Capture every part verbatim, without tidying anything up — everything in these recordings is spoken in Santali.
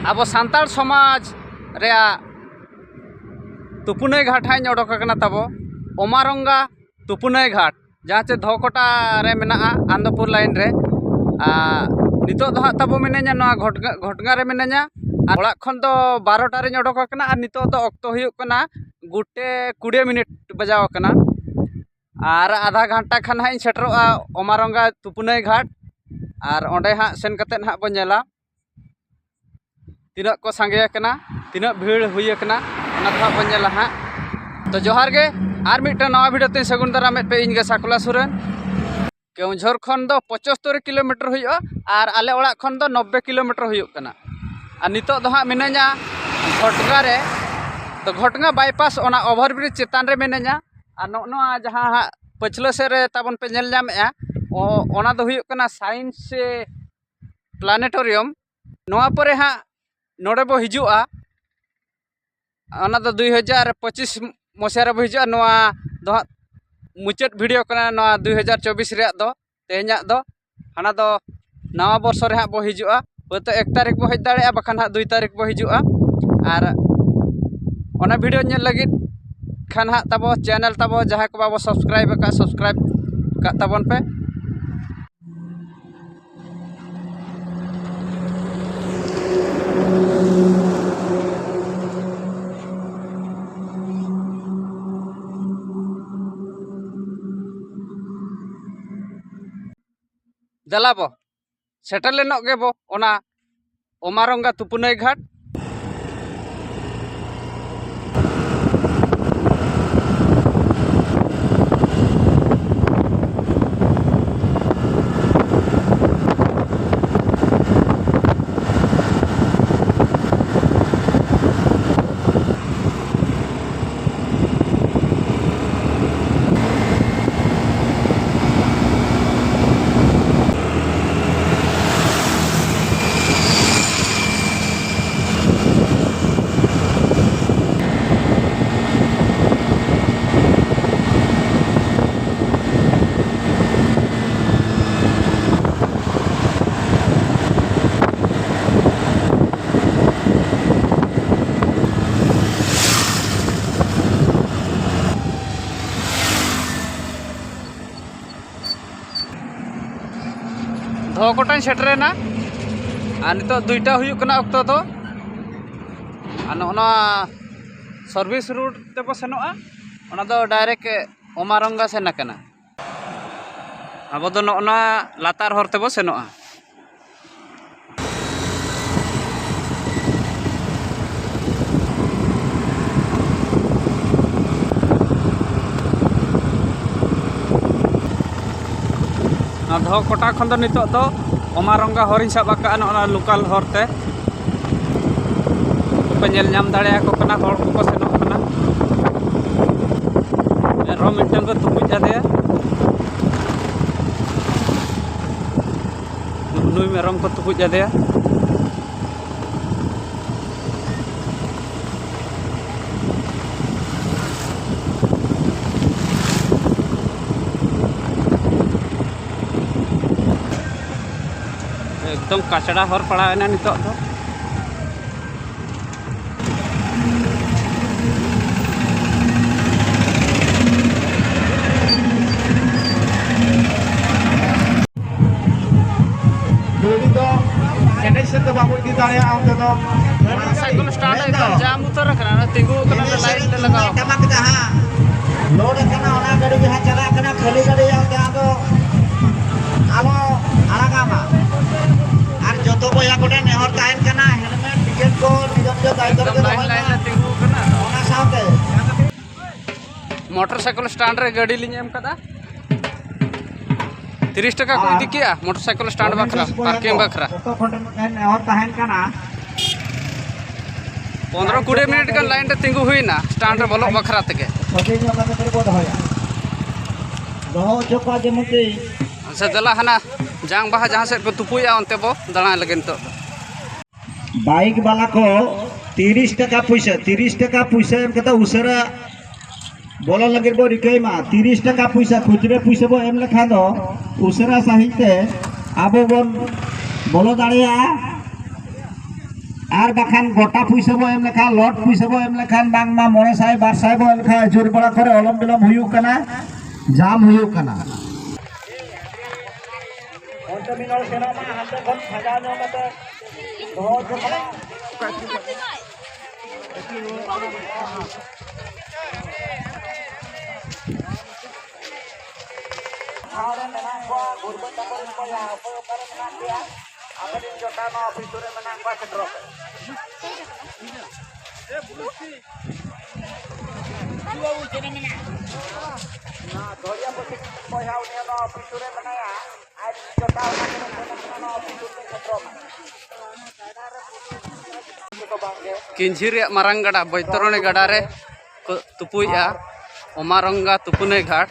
ᱟᱵᱚ ᱥᱟᱱᱛᱟᱲ ᱥᱚᱢᱟᱡᱽ ᱨᱮᱭᱟᱜ ᱛᱩᱯᱩᱱᱟᱹᱭ ᱜᱷᱟᱴ ᱦᱟᱸᱜ ᱤᱧ ᱚᱰᱚᱠ ᱟᱠᱟᱱᱟ ᱛᱟᱵᱚ, ᱚᱢᱟᱨᱚᱝᱜᱟ ᱛᱩᱯᱩᱱᱟᱹᱭ ᱜᱷᱟᱴ, ᱡᱟᱦᱟᱸ ᱪᱮ ᱫᱷᱚᱠᱚᱴᱟ ᱨᱮ ᱢᱮᱱᱟᱜᱼᱟ, ᱟᱱᱫᱚᱯᱩᱨ ᱞᱟᱭᱤᱱ ᱨᱮ᱾ ᱟᱨ ᱱᱤᱛᱚᱜ ᱫᱚ ᱦᱟᱸᱜ ᱛᱟᱵᱚ ᱢᱤᱱᱟᱹᱧᱟ ᱱᱚᱣᱟ ᱜᱷᱚᱴᱜᱟ, ᱜᱷᱚᱴᱜᱟ ᱨᱮ ᱢᱤᱱᱟᱹᱧᱟ᱾ ᱟᱨ ᱚᱲᱟᱜ ᱠᱷᱚᱱ ᱫᱚ ᱵᱟᱨᱚᱴᱟ ᱨᱤᱧ ᱚᱰᱚᱠ ᱟᱠᱟᱱᱟ ᱟᱨ ᱱᱤᱛᱚᱜ ᱫᱚ ᱚᱠᱛᱚ ᱦᱩᱭᱩᱜ ᱠᱟᱱᱟ ᱜᱚᱴᱮ ᱠᱩᱲᱤ ᱢᱤᱱᱤᱴ ᱵᱟᱡᱟᱣ ᱟᱠᱟᱱᱟ᱾ ᱟᱨ ᱟᱫᱷᱟ ᱜᱷᱚᱱᱴᱟ ᱠᱷᱟᱱ ᱦᱟᱸᱜ ᱤᱧ ᱥᱮᱴᱮᱨᱚᱜᱼᱟ ᱚᱢᱟᱨᱚᱝᱜᱟ ᱛᱩᱯᱩᱱᱟᱹᱭ ᱜᱷᱟᱴ᱾ ᱟᱨ ᱚᱸᱰᱮ ᱦᱟᱸᱜ ᱥᱮᱱ ᱠᱟᱛᱮᱫ ᱦᱟᱸᱜ ᱵᱚᱱ ᱧᱮᱞᱟ ᱛᱤᱱᱟᱹᱜ ᱠᱚ ᱥᱟᱸᱜᱮ ᱟᱠᱟᱱᱟ, ᱛᱤᱱᱟᱹᱜ ᱵᱷᱤᱲ ᱦᱩᱭ ᱟᱠᱟᱱᱟ, ᱚᱱᱟ ᱫᱚ ᱦᱟᱸᱜ ᱵᱚᱱ ᱧᱮᱞᱟ ᱦᱟᱸᱜ᱾ ᱛᱚ ᱡᱚᱦᱟᱨ ᱜᱮ, ᱟᱨ ᱢᱤᱫᱴᱟᱝ ᱱᱟᱣᱟ ᱵᱷᱤᱰᱤᱭᱳ ᱛᱮᱧ ᱥᱟᱹᱜᱩᱱ ᱫᱟᱨᱟᱢᱮᱫ ᱯᱮ, ᱤᱧ ᱜᱮ ᱥᱟᱠᱩᱞᱟ ᱥᱚᱨᱮᱱ᱾ ᱠᱮᱣᱡᱷᱚᱨ ᱠᱷᱚᱱ ᱫᱚ ᱯᱚᱸᱪᱟᱛᱛᱳᱨ ᱠᱤᱞᱳᱢᱤᱴᱟᱨ ᱦᱩᱭᱩᱜᱼᱟ ᱟᱨ ᱟᱞᱮ ᱚᱲᱟᱜ ᱠᱷᱚᱱ ᱫᱚ ᱱᱚᱵᱵᱳᱭ ᱠᱤᱞᱳᱢᱤᱴᱟᱨ ᱦᱩᱭᱩᱜ ᱠᱟᱱᱟ᱾ ᱟᱨ ᱱᱤᱛᱚᱜ ᱫᱚ ᱦᱟᱸᱜ ᱢᱤᱱᱟᱹᱧᱟ ᱜᱷᱚᱴᱜᱟ ᱨᱮ᱾ ᱛᱚ ᱜᱷᱚᱴᱜᱟ ᱵᱟᱭᱯᱟᱥ, ᱚᱱᱟ ᱚᱵᱷᱟᱨ ᱵᱨᱤᱡᱽ ᱪᱮᱛᱟᱱ ᱨᱮ ᱢᱤᱱᱟᱹᱧᱟ᱾ ᱟᱨ ᱱᱚᱜᱼᱚ ᱱᱚᱣᱟ ᱡᱟᱦᱟᱸ ᱦᱟᱸᱜ ᱯᱟᱹᱪᱷᱞᱟᱹ ᱥᱮᱫ ᱨᱮ ᱛᱟᱵᱚᱱ ᱯᱮ ᱧᱮᱞ ᱧᱟᱢᱮᱫᱼᱟ, ᱚ-, ᱚᱱᱟ ᱫᱚ ᱦᱩᱭᱩᱜ ᱠᱟᱱᱟ ᱥᱟᱭᱮᱱᱥ ᱯᱞᱟᱱᱮᱴᱳᱨᱤᱭᱟᱢ᱾ ᱱᱚᱣᱟ ᱯᱚᱨᱮ ᱦᱟᱸᱜ ᱱᱚᱰᱮ ᱵᱚ ᱦᱤᱡᱩᱜᱼᱟ, ᱚᱱᱟ ᱫᱚ ᱫᱩᱭ ᱦᱟᱡᱟᱨ ᱯᱚᱸᱪᱤᱥ ᱢᱚᱥᱤᱦᱟ ᱨᱮᱵᱚ ᱦᱤᱡᱩᱜᱼᱟ᱾ ᱱᱚᱣᱟ ᱫᱚ ᱦᱟᱸᱜ ᱢᱩᱪᱟᱹᱫ ᱵᱷᱤᱰᱤᱭᱳ ᱠᱟᱱᱟ ᱱᱚᱣᱟ ᱫᱩᱭ ᱦᱟᱡᱟᱨ ᱪᱚᱵᱵᱤᱥ ᱨᱮᱭᱟᱜ ᱫᱚ, ᱛᱮᱦᱮᱧᱟᱜ ᱫᱚ᱾ ᱦᱟᱱᱟ ᱫᱚ ᱱᱟᱣᱟ ᱵᱚᱨᱥᱚ ᱨᱮ ᱦᱟᱸᱜ ᱵᱚ ᱦᱤᱡᱩᱜᱼᱟ, ᱦᱳᱭᱛᱳ ᱮᱠ ᱛᱟᱹᱨᱤᱠᱷ ᱵᱚ ᱦᱮᱡ ᱫᱟᱲᱮᱭᱟᱜᱼᱟ, ᱵᱟᱠᱷᱟᱱ ᱦᱟᱸᱜ ᱫᱩᱭ ᱛᱟᱹᱨᱤᱠᱷ ᱵᱚ ᱦᱤᱡᱩᱜᱼᱟ᱾ ᱟᱨ ᱚᱱᱟ ᱵᱷᱤᱰᱤᱭᱳ ᱧᱮᱞ ᱞᱟᱹᱜᱤᱫ ᱠᱷᱟᱱ ᱦᱟᱸᱜ ᱛᱟᱵᱚ ᱪᱮᱱᱮᱞ ᱛᱟᱵᱚ ᱡᱟᱦᱟᱸᱭ ᱠᱚ ᱵᱟᱵᱚ ᱥᱟᱵᱥᱠᱨᱟᱭᱤᱵ ᱟᱠᱟᱫ, ᱥᱟᱵᱥᱠᱨᱟᱭᱤᱵ ᱠᱟᱜ ᱛᱟᱵᱚᱱ ᱯᱮ᱾ ᱫᱮᱞᱟ ᱵᱚ ᱥᱮᱴᱮᱨ ᱞᱮᱱᱚᱜ ᱜᱮᱵᱚ ᱚᱱᱟ ᱚᱢᱟᱨᱚᱝᱜᱟ ᱛᱩᱯᱩᱱᱟᱹᱭ ᱜᱷᱟᱴ᱾ ᱠᱚᱴᱟᱧ ᱥᱮᱴᱮᱨᱮᱱᱟ᱾ ᱟᱨ ᱱᱤᱛᱚᱜ ᱫᱩᱭᱴᱟ ᱦᱩᱭᱩᱜ ᱠᱟᱱᱟ ᱚᱠᱛᱚ ᱫᱚ᱾ ᱟᱨ ᱱᱚᱜᱼᱚ ᱱᱚᱣᱟ ᱥᱟᱨᱵᱷᱤᱥ ᱨᱳᱰ ᱛᱮᱵᱚ ᱥᱮᱱᱚᱜᱼᱟ, ᱚᱱᱟ ᱫᱚ ᱰᱟᱭᱨᱮᱠᱴ ᱚᱢᱟᱨᱚᱝᱜᱟ ᱥᱮᱱ ᱟᱠᱟᱱᱟ᱾ ᱟᱵᱚ ᱫᱚ ᱱᱚᱜᱼᱚ ᱱᱚᱣᱟ ᱞᱟᱛᱟᱨ ᱦᱚᱨ ᱛᱮᱵᱚ ᱥᱮᱱᱚᱜᱼᱟ᱾ ᱟᱨ ᱫᱚᱦᱚ ᱠᱚᱴᱟ ᱠᱷᱚᱱ ᱫᱚ ᱱᱤᱛᱚᱜ ᱫᱚ ᱚᱢᱟᱨᱚᱝᱜᱟ ᱦᱚᱨᱤᱧ ᱥᱟᱵ ᱟᱠᱟᱫᱼᱟ, ᱱᱚᱜᱼᱚ ᱱᱚᱣᱟ ᱞᱳᱠᱟᱞ ᱦᱚᱨ ᱛᱮ᱾ ᱠᱚᱯᱮ ᱧᱮᱞ ᱧᱟᱢ ᱫᱟᱲᱮᱭᱟᱠᱚ ᱠᱟᱱᱟ, ᱦᱚᱲ ᱠᱚᱠᱚ ᱥᱮᱱᱚᱜ ᱠᱟᱱᱟ᱾ ᱢᱮᱨᱚᱢ ᱢᱤᱫᱴᱟᱝ ᱠᱚ ᱛᱩᱯᱩᱡ ᱟᱫᱮᱭᱟ, ᱱᱩᱭ ᱢᱮᱨᱚᱢ ᱠᱚ ᱛᱩᱯᱩᱡ ᱟᱫᱮᱭᱟ᱾ ᱮᱠᱫᱚᱢ ᱠᱟᱪᱲᱟ ᱦᱚᱨ ᱯᱟᱲᱟᱣᱮᱱᱟ ᱱᱤᱛᱚᱜ ᱫᱚ᱾ ᱜᱟᱹᱰᱤ ᱫᱚ ᱮᱱᱮᱡ ᱥᱮᱫ ᱫᱚ ᱵᱟᱵᱚ ᱤᱫᱤ ᱫᱟᱲᱮᱭᱟᱜᱼᱟ ᱚᱱᱛᱮ ᱫᱚ᱾ ᱥᱟᱭᱠᱮᱞ ᱥᱴᱟᱱᱰ ᱢᱮᱱᱫᱚ ᱮᱠᱫᱚᱢ ᱡᱟᱢ ᱩᱛᱟᱹᱨ ᱟᱠᱟᱱᱟ, ᱚᱱᱟ ᱛᱤᱸᱜᱩ ᱟᱠᱟᱱᱟ, ᱮᱱᱮᱡ ᱚᱱᱟ ᱥᱮᱫ ᱞᱟᱭᱤᱱ ᱨᱮ ᱞᱟᱜᱟᱣ᱾ ᱴᱟᱢᱟᱠ ᱡᱟᱦᱟᱸ ᱞᱳᱰ ᱟᱠᱟᱱᱟ, ᱚᱱᱟ ᱜᱟᱹᱰᱤ ᱡᱟᱦᱟᱸ ᱪᱟᱞᱟᱜ ᱠᱟᱱᱟ, ᱠᱷᱟᱹᱞᱤ ᱜᱟᱹᱰᱤ ᱚᱱᱛᱮ ᱟᱫᱚ ᱟᱞᱚ ᱟᱲᱟᱜᱟ ᱢᱟ᱾ ᱟᱨ ᱡᱚᱛᱚ ᱵᱚᱭᱦᱟ ᱠᱚᱴᱷᱮᱱ ᱱᱮᱦᱚᱨ ᱛᱟᱦᱮᱱ ᱠᱟᱱᱟ, ᱦᱮᱞᱢᱮᱴ, ᱴᱤᱠᱮᱴ ᱠᱚ ᱱᱤᱡᱮᱨ ᱱᱤᱡᱮᱨ ᱫᱟᱭᱤᱛᱛᱚ ᱨᱮᱜᱮ ᱫᱚᱦᱚᱭ ᱢᱟ᱾ ᱚᱱᱟ ᱥᱟᱶᱛᱮ ᱢᱚᱴᱚᱨ ᱥᱟᱭᱠᱮᱞ ᱥᱴᱟᱱᱰ ᱨᱮ ᱜᱟᱹᱰᱤ ᱞᱤᱧ ᱮᱢ ᱠᱟᱫᱟ᱾ ᱛᱤᱨᱤᱥ ᱴᱟᱠᱟ ᱠᱚ ᱤᱫᱤ ᱠᱮᱜᱼᱟ ᱢᱚᱴᱚᱨ ᱥᱟᱭᱠᱮᱞ ᱥᱴᱟᱱᱰ ᱵᱟᱠᱷᱨᱟ, ᱯᱟᱨᱠᱤᱝ ᱵᱟᱠᱷᱨᱟ᱾ ᱡᱚᱛᱚ ᱠᱷᱚᱱ ᱱᱮᱦᱚᱨ ᱛᱟᱦᱮᱱ ᱠᱟᱱᱟ᱾ ᱯᱚᱱᱨᱚ ᱠᱩᱲᱤ ᱢᱤᱱᱤᱴ ᱜᱟᱱ ᱞᱟᱭᱤᱱ ᱨᱮ ᱛᱤᱸᱜᱩ ᱦᱩᱭᱱᱟ ᱥᱴᱟᱱᱰ ᱨᱮ ᱵᱚᱞᱚᱜ ᱵᱟᱠᱷᱨᱟ ᱛᱮᱜᱮ᱾ ᱥᱚᱴᱷᱤᱠ ᱧᱚᱜ ᱠᱟᱛᱮ ᱵᱚ ᱫᱚᱦᱚᱭᱟ᱾ ᱫᱚᱦᱚ ᱦᱚᱪᱚ ᱠᱚᱣᱟ ᱡᱮᱢᱚᱱ ᱠᱤ ᱟᱪᱪᱷᱟ, ᱫᱮᱞᱟ ᱦᱟᱱᱟ ᱡᱟᱝ ᱵᱟᱦᱟ ᱡᱟᱦᱟᱸ ᱥᱮᱫ ᱠᱚ ᱛᱩᱯᱩᱭᱮᱫᱼᱟ, ᱚᱱᱛᱮ ᱵᱚ ᱫᱟᱬᱟᱭ ᱞᱟᱹᱜᱤᱫ ᱱᱤᱛᱚᱜ ᱫᱚ᱾ ᱵᱟᱭᱤᱠ ᱵᱟᱞᱟ ᱠᱚ ᱛᱤᱨᱤᱥ ᱴᱟᱠᱟ ᱯᱩᱭᱥᱟᱹ, ᱛᱤᱨᱤᱥ ᱴᱟᱠᱟ ᱯᱩᱭᱥᱟᱹ ᱮᱢ ᱠᱟᱛᱮ ᱩᱥᱟᱹᱨᱟ ᱵᱚᱞᱚᱱ ᱞᱟᱹᱜᱤᱫ ᱵᱚ ᱨᱤᱠᱟᱹᱭ ᱢᱟ᱾ ᱛᱤᱨᱤᱥ ᱴᱟᱠᱟ ᱯᱩᱭᱥᱟᱹ, ᱠᱷᱩᱪᱨᱟᱹ ᱯᱩᱭᱥᱟᱹ ᱵᱚ ᱮᱢ ᱞᱮᱠᱷᱟᱱ ᱫᱚ ᱩᱥᱟᱹᱨᱟ ᱥᱟᱺᱦᱤᱡ ᱛᱮ ᱟᱵᱚ ᱵᱚᱱ ᱵᱚᱞᱚ ᱫᱟᱲᱮᱭᱟᱜᱼᱟ᱾ ᱟᱨ ᱵᱟᱠᱷᱟᱱ ᱜᱚᱴᱟ ᱯᱩᱭᱥᱟᱹ ᱵᱚ ᱮᱢ ᱞᱮᱠᱷᱟᱱ, ᱞᱚᱴ ᱯᱩᱭᱥᱟᱹ ᱵᱚ ᱮᱢ ᱞᱮᱠᱷᱟᱱ, ᱵᱟᱝᱢᱟ ᱢᱚᱬᱮ ᱥᱟᱭ, ᱵᱟᱨ ᱥᱟᱭ ᱵᱚ ᱮᱢ ᱞᱮᱠᱷᱟᱱ, ᱟᱹᱪᱩᱨ ᱵᱟᱲᱟ ᱠᱚᱨᱮ ᱚᱞᱚᱢ ᱵᱤᱞᱚᱢ ᱦᱩᱭᱩᱜ ᱠᱟᱱᱟ, ᱡᱟᱢ ᱦᱩᱭᱩᱜ ᱠᱟᱱᱟ᱾ ᱠᱨᱤᱢᱤᱱᱟᱞ ᱥᱮᱱᱟ ᱢᱟ ᱦᱟᱱᱛᱮ ᱠᱷᱚᱱ ᱥᱟᱡᱟᱣ ᱧᱚᱜ ᱠᱟᱛᱮ ᱫᱚᱦᱚ ᱦᱚᱪᱚ ᱠᱟᱱᱟ᱾ ᱴᱷᱟᱶ ᱨᱮ ᱢᱮᱱᱟᱜ ᱠᱚᱣᱟ, ᱜᱩᱨᱵᱟᱹ ᱛᱟᱠᱚ ᱨᱮᱱ ᱵᱚᱭᱦᱟ, ᱚᱠᱚᱭ ᱚᱠᱟ ᱨᱮ ᱢᱮᱱᱟᱜ ᱯᱮᱭᱟ? ᱟᱯᱮ ᱨᱮᱱ ᱡᱚᱴᱟᱣ ᱱᱚᱣᱟ ᱚᱯᱷᱤᱥ ᱥᱩᱨ ᱨᱮ ᱢᱮᱱᱟᱜ ᱠᱚᱣᱟ, ᱥᱮᱴᱮᱨᱚᱜ ᱯᱮ᱾ ᱱᱚᱣᱟ ᱫᱚᱨᱭᱟ ᱯᱟᱹᱥᱤ ᱵᱚᱭᱦᱟ, ᱩᱱᱤ ᱦᱚᱸ ᱱᱚᱣᱟ ᱚᱯᱷᱤᱥ ᱥᱩᱨ ᱨᱮ ᱢᱮᱱᱟᱭᱟ᱾ ᱟᱡ ᱡᱚᱴᱟᱣ ᱚᱱᱟ ᱠᱚᱨᱮ ᱥᱮᱱ ᱟᱠᱟᱱᱟ, ᱱᱚᱣᱟ ᱚᱯᱷᱤᱥ ᱥᱩᱨ ᱨᱮ ᱥᱮᱴᱮᱨᱚᱜ ᱢᱮ᱾ ᱠᱤᱧᱡᱷᱤ ᱨᱮᱭᱟᱜ ᱢᱟᱨᱟᱝ ᱜᱟᱰᱟ ᱵᱳᱭᱛᱚᱨᱚᱬᱤ ᱜᱟᱰᱟ ᱨᱮ ᱠᱚ ᱛᱩᱯᱩᱭᱮᱫᱼᱟ᱾ ᱚᱢᱟᱨᱚᱝᱜᱟ ᱛᱩᱯᱩᱱᱟᱹᱭ ᱜᱷᱟᱴ᱾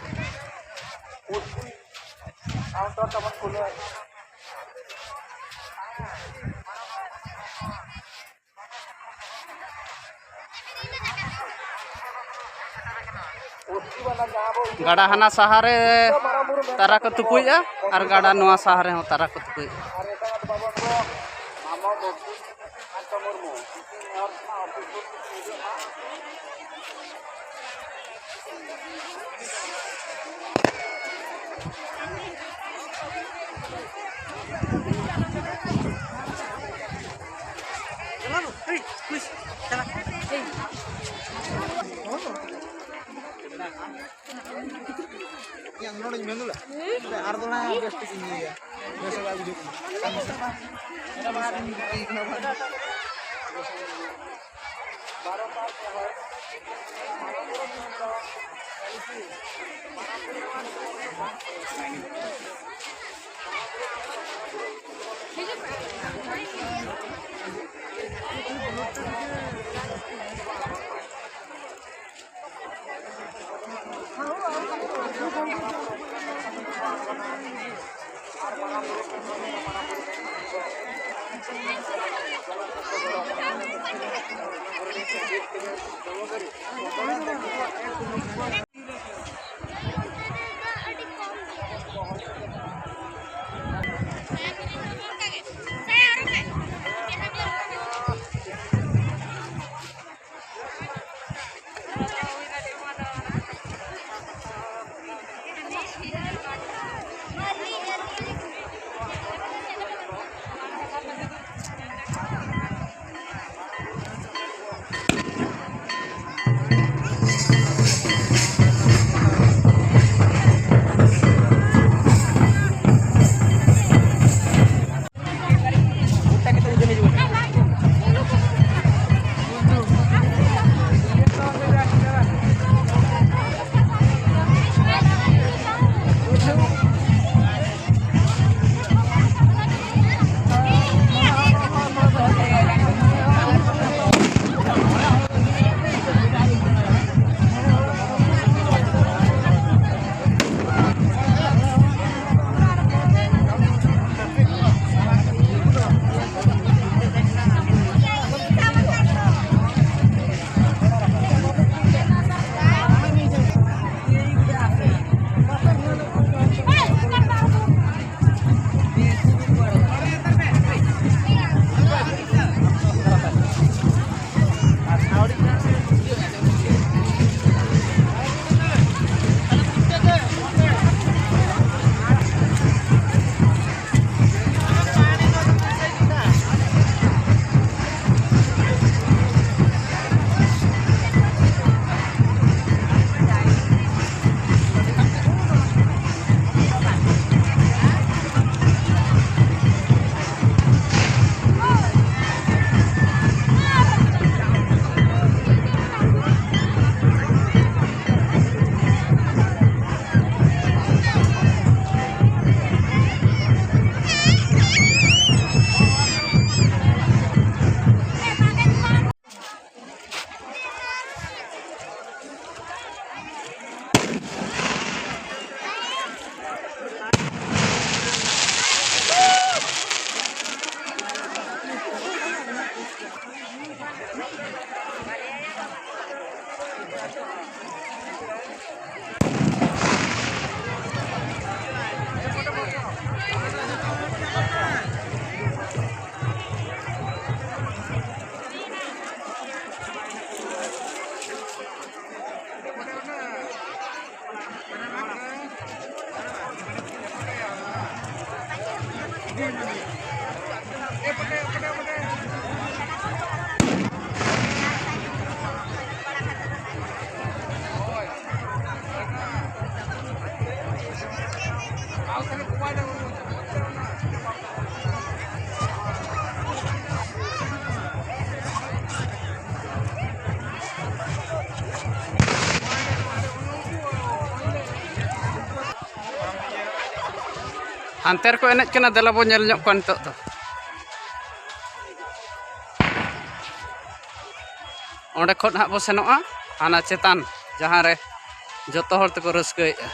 ᱜᱟᱰᱟ ᱦᱟᱱᱟ ᱥᱟᱦᱟ ᱨᱮ ᱛᱟᱨᱟ ᱠᱚ ᱛᱩᱯᱩᱭᱮᱫᱼᱟ ᱟᱨ ᱜᱟᱰᱟ ᱱᱚᱣᱟ ᱥᱟᱦᱟ ᱨᱮᱦᱚᱸ ᱛᱟᱨᱟ ᱠᱚ ᱛᱩᱯᱩᱭᱮᱫᱼᱟ᱾ ᱤᱧᱟᱹᱜ ᱱᱚᱰᱮᱧ ᱢᱮᱱ ᱞᱮᱫᱟ᱾ ᱟᱨ ᱫᱚ ᱱᱟᱦᱟᱜ ᱵᱮᱥ ᱴᱷᱤᱠ ᱤᱧ ᱤᱭᱟᱹᱭᱟ᱾ ᱵᱮᱥ ᱵᱟᱭ ᱵᱩᱡᱷᱟᱹᱜ ᱠᱟᱱᱟ᱾ ᱚᱱᱟ ᱵᱟᱨ ᱫᱤᱱ ᱵᱤᱡᱤ ᱠᱟᱱᱟ ᱵᱟᱝ᱾ ᱦᱟᱱᱛᱮ ᱨᱮᱠᱚ ᱮᱱᱮᱡ ᱠᱟᱱᱟ, ᱫᱮᱞᱟ ᱵᱚ ᱧᱮᱞ ᱧᱚᱜ ᱠᱚᱣᱟ ᱱᱤᱛᱚᱜ ᱫᱚ᱾ ᱚᱸᱰᱮ ᱠᱷᱚᱱ ᱦᱟᱸᱜ ᱵᱚ ᱥᱮᱱᱚᱜᱼᱟ ᱦᱟᱱᱟ ᱪᱮᱛᱟᱱ, ᱡᱟᱦᱟᱸ ᱨᱮ ᱡᱚᱛᱚ ᱦᱚᱲ ᱛᱮᱠᱚ ᱨᱟᱹᱥᱠᱟᱹᱭᱮᱫᱼᱟ᱾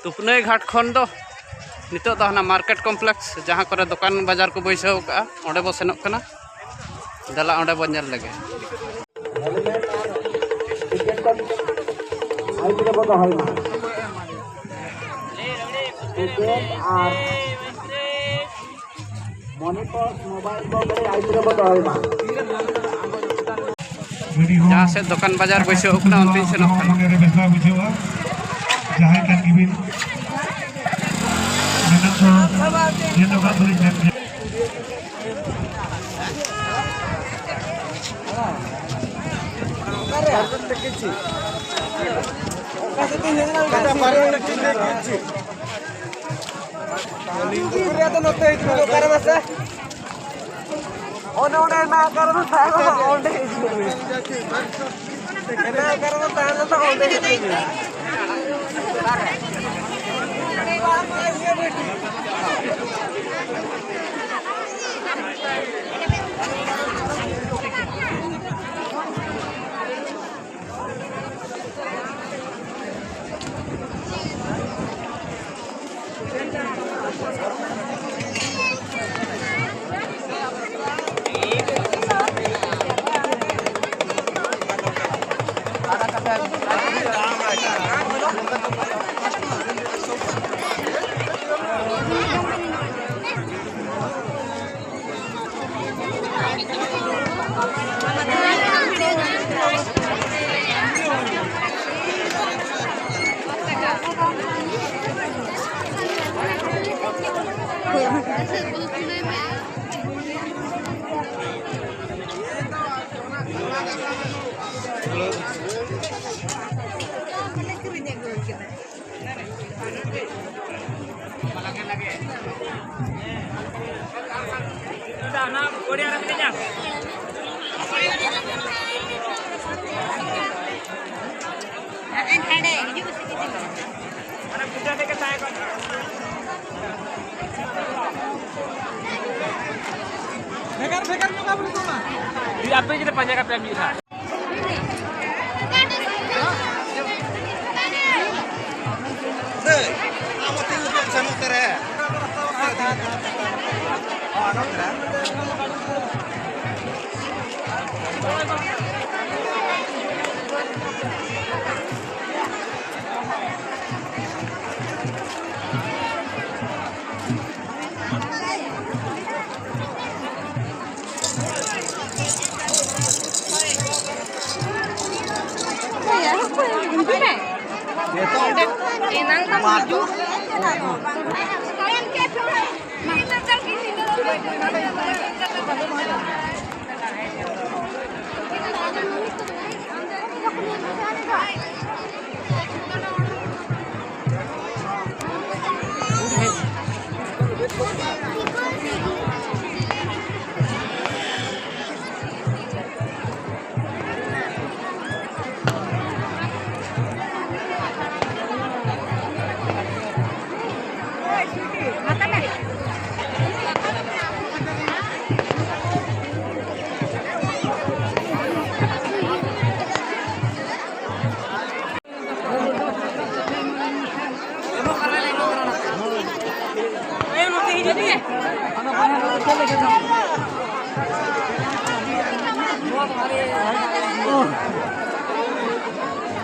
ᱛᱩᱯᱱᱟᱹᱭ ᱜᱷᱟᱴ ᱠᱷᱚᱱ ᱫᱚ ᱱᱤᱛᱚᱜ ᱫᱚ ᱦᱟᱱᱟ ᱢᱟᱨᱠᱮᱴ ᱠᱚᱢᱯᱞᱮᱠᱥ, ᱡᱟᱦᱟᱸ ᱠᱚᱨᱮ ᱫᱚᱠᱟᱱ ᱵᱟᱡᱟᱨ ᱠᱚ ᱵᱟᱹᱭᱥᱟᱹᱣ ᱠᱟᱜᱼᱟ, ᱚᱸᱰᱮ ᱵᱚ ᱥᱮᱱᱚᱜ ᱠᱟᱱᱟ᱾ ᱫᱮᱞᱟ, ᱚᱸᱰᱮ ᱵᱚ ᱧᱮᱞ ᱞᱮᱜᱮ᱾ ᱦᱮᱞᱢᱮᱴ ᱟᱨ ᱴᱤᱠᱮᱴ ᱫᱚ ᱟᱭᱩᱵ ᱨᱮᱵᱚ ᱫᱚᱦᱚᱭ ᱢᱟ᱾ ᱴᱤᱠᱮᱴ ᱟᱨ ᱢᱚᱱᱤ ᱯᱟᱨᱥ, ᱢᱳᱵᱟᱭᱤᱞ ᱠᱚ ᱠᱟᱹᱴᱤᱡ ᱟᱭᱩᱵ ᱨᱮᱵᱚ ᱫᱚᱦᱚᱭ ᱢᱟ᱾ ᱡᱟᱦᱟᱸ ᱥᱮᱫ ᱫᱚᱠᱟᱱ ᱵᱟᱡᱟᱨ ᱵᱟᱹᱭᱥᱟᱹᱣ ᱠᱟᱱᱟ, ᱚᱱᱛᱮᱧ ᱥᱮᱱᱚᱜ ᱠᱟᱱᱟ᱾ ᱢᱚᱱᱮ ᱨᱮ ᱵᱮᱥ ᱵᱟᱭ ᱵᱩᱡᱷᱟᱹᱣᱟ᱾ ᱡᱟᱦᱟᱸᱭ ᱠᱟᱱ ᱜᱮᱵᱤᱱ, ᱢᱮᱱᱟᱜ ᱫᱚ ᱪᱮᱫ ᱦᱚᱸ ᱵᱟᱝ ᱫᱩᱨᱤᱵ ᱢᱮᱱᱛᱮ᱾ ᱚᱱᱮ ᱚᱸᱰᱮ ᱢᱮᱱᱟᱜ ᱟᱠᱟᱫ ᱫᱚ ᱛᱟᱦᱮᱸ ᱠᱟᱱᱟ, ᱚᱸᱰᱮ ᱦᱤᱡᱩᱜ ᱢᱮ᱾ ᱵᱷᱮᱜᱟᱨ ᱵᱷᱮᱜᱟᱨ ᱧᱚᱜ ᱟᱵᱚᱱ ᱠᱚᱢᱟ᱾ ᱟᱯᱮ ᱡᱩᱫᱤ ᱯᱟᱸᱡᱟ ᱠᱟᱛᱮ ᱢᱤᱫ ᱫᱷᱟᱣ᱾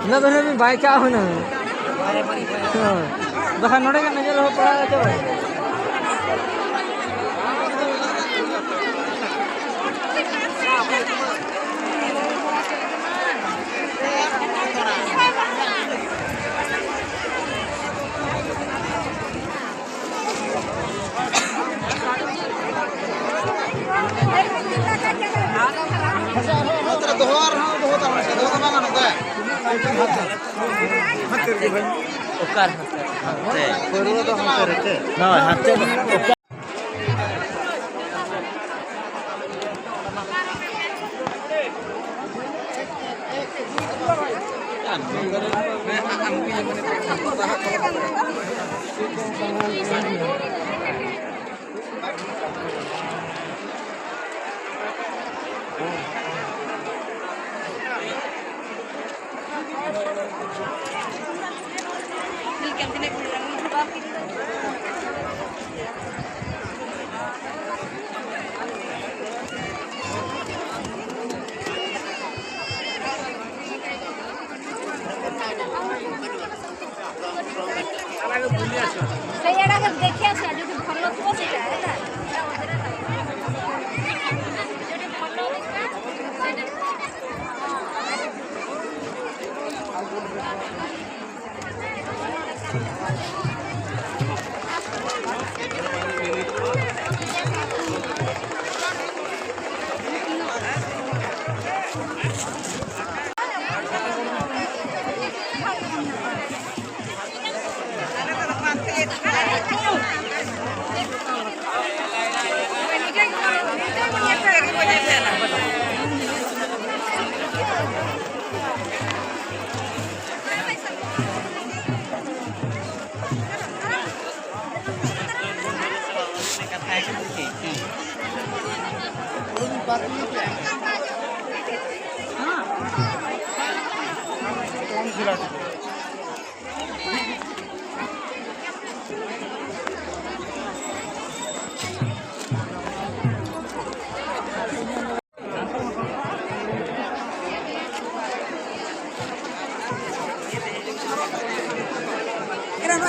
ᱩᱱᱟᱹᱜ ᱫᱚ ᱵᱟᱭ ᱪᱟᱜ ᱦᱩᱱᱟᱹᱝ᱾ ᱦᱳᱭ᱾ ᱵᱟᱠᱷᱟᱱ ᱱᱚᱰᱮ ᱜᱮ ᱱᱚᱡᱚᱨ ᱦᱚᱸ ᱯᱟᱲᱟᱣ ᱪᱟᱵᱟᱭ᱾ ᱫᱚᱦᱚ ᱟᱨᱦᱚᱸ ᱫᱚᱦᱚ ᱛᱟᱵᱚᱱ ᱥᱮ, ᱫᱚᱦᱚ ᱫᱚ ᱵᱟᱝ ᱜᱟᱱᱚᱜ ᱫᱟ᱾ ᱚᱠᱟᱨᱮ ᱦᱟᱱᱛᱮ? ᱯᱟᱹᱨᱣᱟᱹ ᱫᱚ ᱦᱟᱱᱛᱮ ᱨᱮ ᱪᱮ? ᱦᱳᱭ, ᱦᱟᱱᱛᱮ ᱫᱚ᱾ ସେଇଆଡ଼େ ଦେଖିଆ ସେ ଯଦି ଭଲ ଥିବ ସେଇଟା, ହେଲା।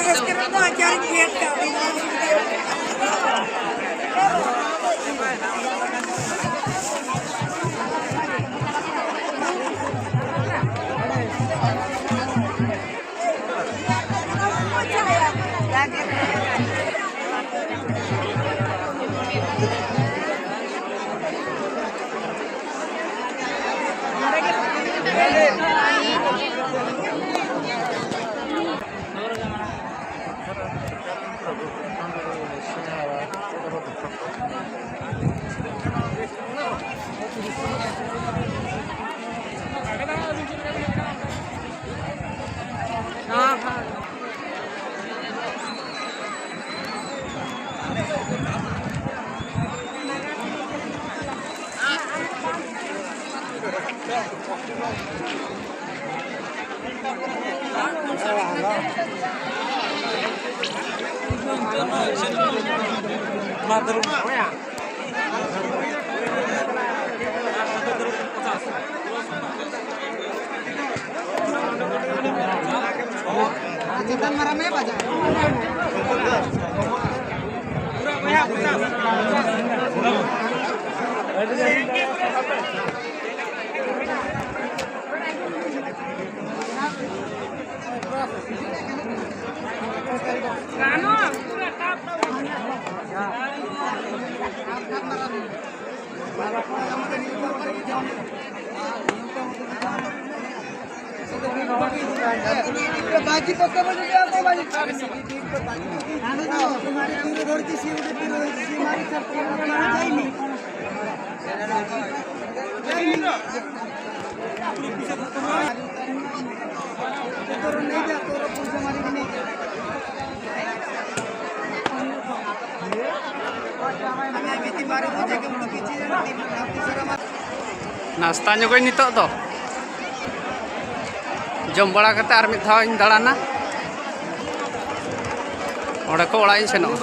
ᱨᱟᱹᱥᱠᱟᱹ ᱨᱮᱫᱚ ᱟᱪᱟᱨᱤᱧ ᱯᱷᱮᱰ ᱠᱟᱜ ᱢᱮ᱾ ᱪᱮᱛᱟᱱ ᱢᱟᱨᱟᱝ ᱢᱮ ᱵᱟᱡᱟᱣ᱾ ᱱᱟᱥᱛᱟ ᱧᱚᱜᱟᱹᱧ ᱱᱤᱛᱚᱜ ᱫᱚ᱾ ᱡᱚᱢ ᱵᱟᱲᱟ ᱠᱟᱛᱮ ᱟᱨ ᱢᱤᱫ ᱫᱷᱟᱣ ᱤᱧ ᱫᱟᱬᱟᱱᱟ᱾ ᱚᱸᱰᱮ ᱠᱷᱚᱱ ᱚᱲᱟᱜ ᱤᱧ ᱥᱮᱱᱚᱜᱼᱟ᱾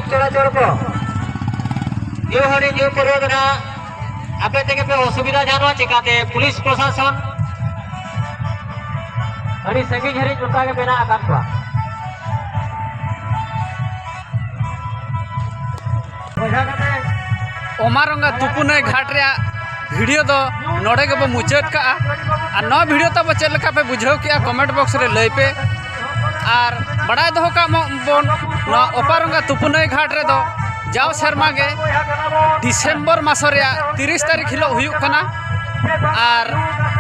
ᱪᱚᱲᱟᱪᱚᱲ ᱠᱚ, ᱧᱩ ᱦᱟᱺᱰᱤ ᱧᱩ ᱯᱟᱹᱣᱨᱟᱹ ᱫᱚ ᱱᱟᱜ ᱟᱯᱮ ᱛᱮᱜᱮ ᱯᱮ ᱚᱥᱩᱵᱤᱫᱷᱟ ᱡᱟᱦᱟᱱᱚᱜᱼᱟ᱾ ᱪᱮᱠᱟᱛᱮ ᱯᱩᱞᱤᱥ ᱯᱨᱚᱥᱟᱥᱚᱱ ᱟᱹᱰᱤ ᱥᱟᱺᱜᱤᱧ ᱦᱟᱹᱨᱤᱡ ᱱᱚᱝᱠᱟ ᱜᱮ ᱢᱮᱱᱟᱜ ᱟᱠᱟᱫ ᱠᱚᱣᱟ᱾ ᱚᱢᱟᱨᱚᱝᱜᱟ ᱛᱩᱯᱩᱱᱟᱹᱭ ᱜᱷᱟᱴ ᱨᱮᱭᱟᱜ ᱵᱷᱤᱰᱤᱭᱳ ᱫᱚ ᱱᱚᱰᱮ ᱜᱮᱵᱚ ᱢᱩᱪᱟᱹᱫ ᱠᱟᱜᱼᱟ᱾ ᱟᱨ ᱱᱚᱣᱟ ᱵᱷᱤᱰᱤᱭᱳ ᱛᱟᱵᱚ ᱪᱮᱫ ᱞᱮᱠᱟ ᱯᱮ ᱵᱩᱡᱷᱟᱹᱣ ᱠᱮᱜᱼᱟ, ᱠᱚᱢᱮᱱᱴ ᱵᱚᱠᱥ ᱨᱮ ᱞᱟᱹᱭ ᱯᱮ᱾ ᱟᱨ ᱵᱟᱲᱟᱭ ᱫᱚᱦᱚ ᱠᱟᱜ ᱢᱟ ᱵᱚᱱ, ᱱᱚᱣᱟ ᱚᱯᱟᱨᱚᱝᱜᱟ ᱛᱩᱯᱩᱱᱟᱹᱭ ᱜᱷᱟᱴ ᱨᱮᱫᱚ ᱡᱟᱣ ᱥᱮᱨᱢᱟ ᱜᱮ ᱰᱤᱥᱮᱢᱵᱚᱨ ᱢᱟᱥ ᱨᱮᱭᱟᱜ ᱛᱤᱨᱤᱥ ᱛᱟᱹᱨᱤᱠᱷ ᱦᱤᱞᱳᱜ ᱦᱩᱭᱩᱜ ᱠᱟᱱᱟ᱾ ᱟᱨ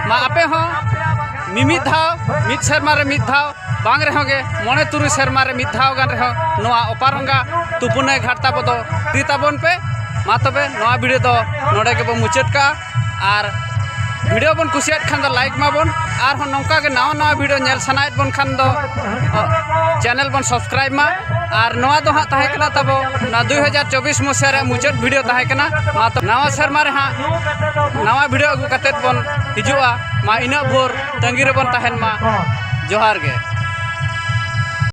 ᱢᱟ ᱟᱯᱮ ᱦᱚᱸ ᱢᱤᱢᱤᱫ ᱫᱷᱟᱣ, ᱢᱤᱫ ᱥᱮᱨᱢᱟ ᱨᱮ ᱢᱤᱫ ᱫᱷᱟᱣ ᱵᱟᱝ ᱨᱮᱦᱚᱸ ᱜᱮ ᱢᱚᱬᱮ ᱛᱩᱨᱩᱭ ᱥᱮᱨᱢᱟ ᱨᱮ ᱢᱤᱫ ᱫᱷᱟᱣ ᱜᱟᱱ ᱨᱮᱦᱚᱸ ᱱᱚᱣᱟ ᱚᱯᱟᱨᱚᱝᱜᱟ ᱛᱩᱯᱩᱱᱟᱹᱭ ᱜᱷᱟᱴ ᱛᱟᱵᱚ ᱫᱚ ᱤᱫᱤ ᱛᱟᱵᱚᱱ ᱯᱮ᱾ ᱢᱟ ᱛᱚᱵᱮ ᱱᱚᱣᱟ ᱵᱷᱤᱰᱤᱭᱳ ᱫᱚ ᱱᱚᱰᱮ ᱜᱮᱵᱚ ᱢᱩᱪᱟᱹᱫ ᱠᱟᱜᱼᱟ᱾ ᱟᱨ ᱵᱷᱤᱰᱤᱭᱳ ᱵᱚᱱ ᱠᱩᱥᱤᱭᱟᱜ ᱠᱷᱟᱱ ᱫᱚ ᱞᱟᱭᱤᱠ ᱢᱟᱵᱚᱱ, ᱟᱨᱦᱚᱸ ᱱᱚᱝᱠᱟ ᱜᱮ ᱱᱟᱣᱟ ᱱᱟᱣᱟ ᱵᱷᱤᱰᱤᱭᱳ ᱧᱮᱞ ᱥᱟᱱᱟᱭᱮᱫ ᱵᱚᱱ ᱠᱷᱟᱱ ᱫᱚ, ᱚ, ᱪᱮᱱᱮᱞ ᱵᱚᱱ ᱥᱟᱵᱥᱠᱨᱟᱭᱤᱵ ᱢᱟ᱾ ᱟᱨ ᱱᱚᱣᱟ ᱫᱚ ᱦᱟᱸᱜ ᱛᱟᱦᱮᱸ ᱠᱟᱱᱟ ᱛᱟᱵᱚ ᱱᱚᱣᱟ ᱫᱩᱭ ᱦᱟᱡᱟᱨ ᱪᱚᱵᱵᱤᱥ ᱢᱚᱥᱤᱦᱟ ᱨᱮᱭᱟᱜ ᱢᱩᱪᱟᱹᱫ ᱵᱷᱤᱰᱤᱭᱳ ᱛᱟᱦᱮᱸ ᱠᱟᱱᱟ᱾ ᱢᱟ ᱛᱚ ᱱᱟᱣᱟ ᱥᱮᱨᱢᱟ ᱨᱮ ᱦᱟᱸᱜ ᱱᱟᱣᱟ ᱵᱷᱤᱰᱤᱭᱳ ᱟᱹᱜᱩ ᱠᱟᱛᱮᱫ ᱵᱚᱱ ᱦᱤᱡᱩᱜᱼᱟ᱾ ᱢᱟ ᱤᱱᱟᱹᱜ ᱵᱷᱳᱨ ᱛᱟᱺᱜᱤ ᱨᱮᱵᱚᱱ ᱛᱟᱦᱮᱱ ᱢᱟ᱾ ᱡᱚᱦᱟᱨ ᱜᱮ᱾